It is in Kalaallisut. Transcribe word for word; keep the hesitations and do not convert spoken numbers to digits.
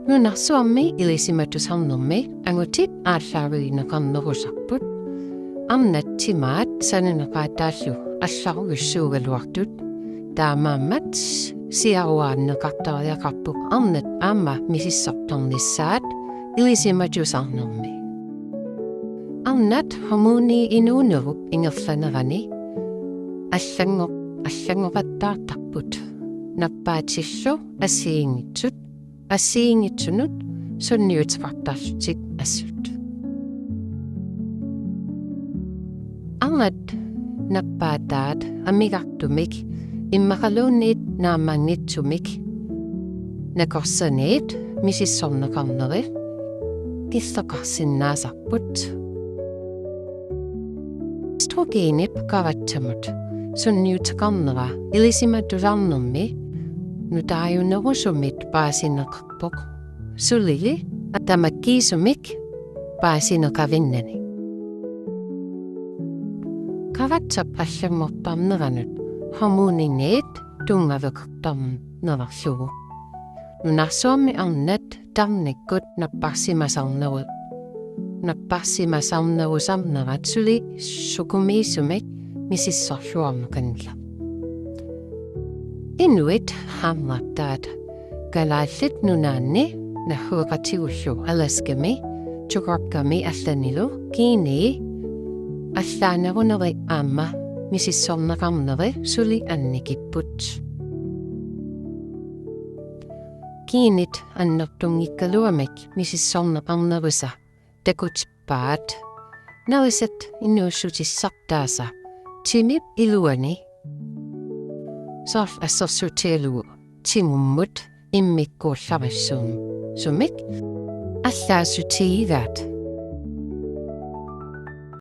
Nunarsuarmi ilisimatusarnermi angutit aallaavigineqarnerusarput. Arnat timaat sananeqaataallu allarujussuugaluartut. Taamaammat siaruaanneqartariaqarpoq arnat aamma misissortarnissaat ilisimatusarnermi. Arnat hormonii inuunerup ingerlanerani allanngor-, allanngoqattaartarput. Nappaatillu assigiinngitsut, assigiinngitsunut sunniuteqartarlutik assut. Arnat nappaataat amigartumik immaqaluunniit naammanngitsumik nakorsaniit misissorneqarneri killeqarsinnaasarput. Østrogenip qaratsamut sunniuteqarnera ilisimatusarnermi nutaajunerusumit paasineqarpoq, sulili tamakkiisumik paasineqavinnani. Qaratsap allanngortarneranut hormoniniit tunngaveqartarnerarlugu nunarsuarmi arnat tarnikkut napparsimasarneru-, napparsimasarnerusarnerat suli sukumiisumik misissorluarneqanngilaq. Inuit hammertaat Kalaallit Nunaanni naggueqatigullu Alaskami Chukotkami allanilu genii allaaneruneri aamma misissorneqarneri suli annikipput. Genit annertunngikkaluamik misissorneqarnerisa takutippaat nerisat inuussutissartaasa timip iluani soorlu assersuutigalugu timummut immikkuullarissuummik allaasutigigaat